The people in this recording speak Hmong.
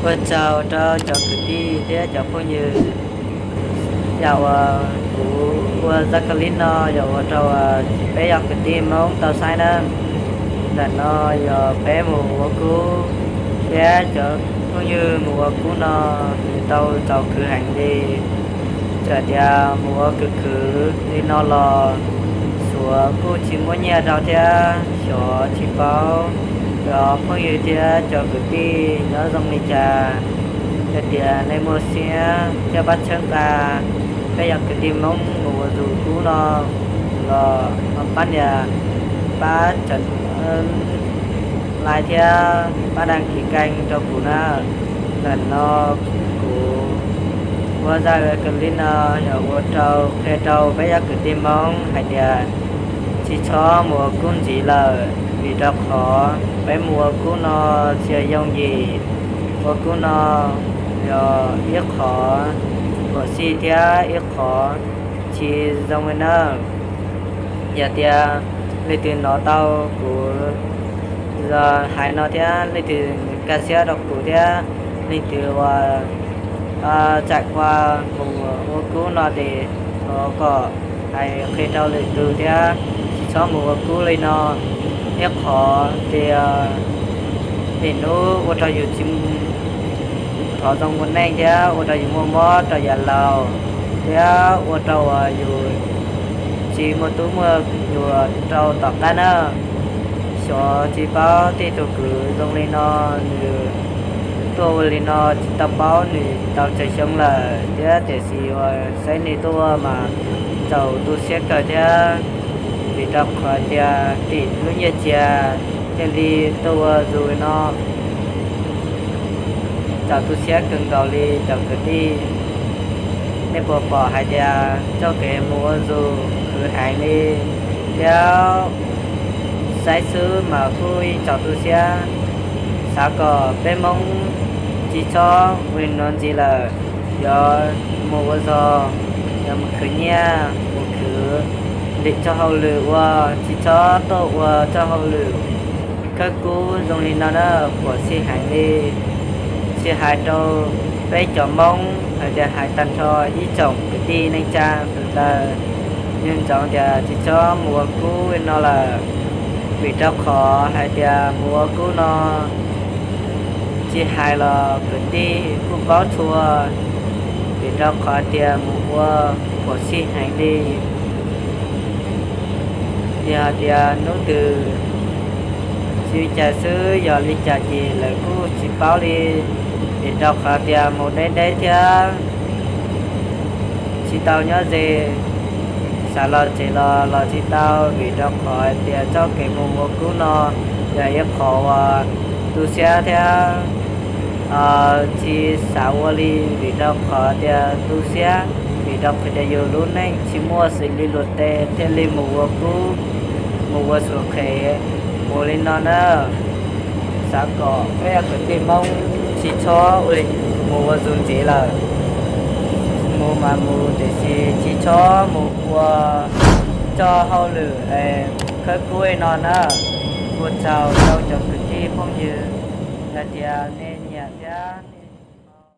Ua tsaug rau cov kwv tij thiab cov phooj ywg. Yam uas kuv ua zaj clip no yog ua rau peb yog kwv tij Hmoob tau saib na. Ntawm no yog peb mus ua kub thiab cov phooj ywg mus ua kub no, nws tau txaus khwv heev li. Txawm tias mus ua khwv khwv li no los Suav kuj tsis muaj nyiaj rau thiab xyov tsis paub cov phooj ywg thiab cov kwv tij nyob zoo li cas. Yog tias nej muaj siab thiab pab txhawb nqa peb yog kwv tij Hmoob mus ua zus kub no los pab nias, pab tsa like thiab pab đăng ký kênh rau kuv na. Ntawm no kuv ua zaj clip no yog ua rau qhia rau peb yog kwv tij Hmoob hais tias tsis txhob mus ua kub ntxiv lawm, vim rau qhov peb mus ua kub no tsis yog yooj yim. Ua kub no yog ib qho phom sij thiab ib qho tsis zoo li na. Yog tias leej twg hnov tau kuv hais no thiab leej twg nkag siab rau kuv thiab leej twg uas txais qua mus ua kub no ces thov kom hais qhia rau lwm tus thiab tsis txhob mus ua kub li no. Ib qho tias nim hnub ua rau yus tsis thov zoo ua neej thiab ua rau yus muaj mob rau yav laus thiab ua rau uas yus tsis muaj tub muaj nyuam rau tom qab na. Xyov tsis paub tej tug kwv zoo li no, nws tuaj ua li no tsis tau paub nws tau tsawg xyoo lawm thiab tiam sis uas saib nws tuaj ua mas txaus tu siab kawg thiab. Vim rau qhov tias tim lub nyiaj txiag thiaj li tuaj ua zus no txaus tu siab kawg nkaus li cov kwv tij. Nej puas pom hais tias txoj kev mus ua zus khwv heev li thiab saib xwb mas kuj ib txaus tu siab. Xav kom peb Hmoob tsis txhob ua li no ntxiv lawm, yuav mus ua zog, yuav mus khwv nyiaj, mus khwv ntim txoj hauj lwm ua, tsis txhob tuaj ua txoj hauj lwm khawb kub zoo li no na, phom sij heev li. Tsis hais rau peb cov Hmoob hais tias hais tag nrho ib tsoom kwv tij neej tsa ntawd, nco ntsoov tias tsis txhob mus ua kub li no lawm. Vim rau qhov hais tias mus ua kub no tsis hais los kwv tij kuj paub txhua, vim rau qhov tias mus ua phom sij heev li. Yog hais tias hnub twg tsis li cas xwb, yog li cas ces lawv kuj tsis paub li, vim rau qhov tias mus deb deb thiab tsis tau nyob ze, xav los tsev los los tsis tau, vim rau qhov tias txoj kev mus ua kub no yog ib qho uas tu siab thiab tsis xav ua li, vim rau qhov tias tu siab, vim rau qhov tias yus lub neej tsis muaj xws li luag tej thiaj li mus ua kub, mus ua xuas qhev, mus li no na. Xav kom peb kwv tij Hmoob tsis txhob mus ua zus ntxiv lawm. Mus mas mus tiam sis tsis txhob mus ua txoj hauj lwm khawb kub li no na. Ua tsaug rau cov kwv tij phooj ywg, yog tias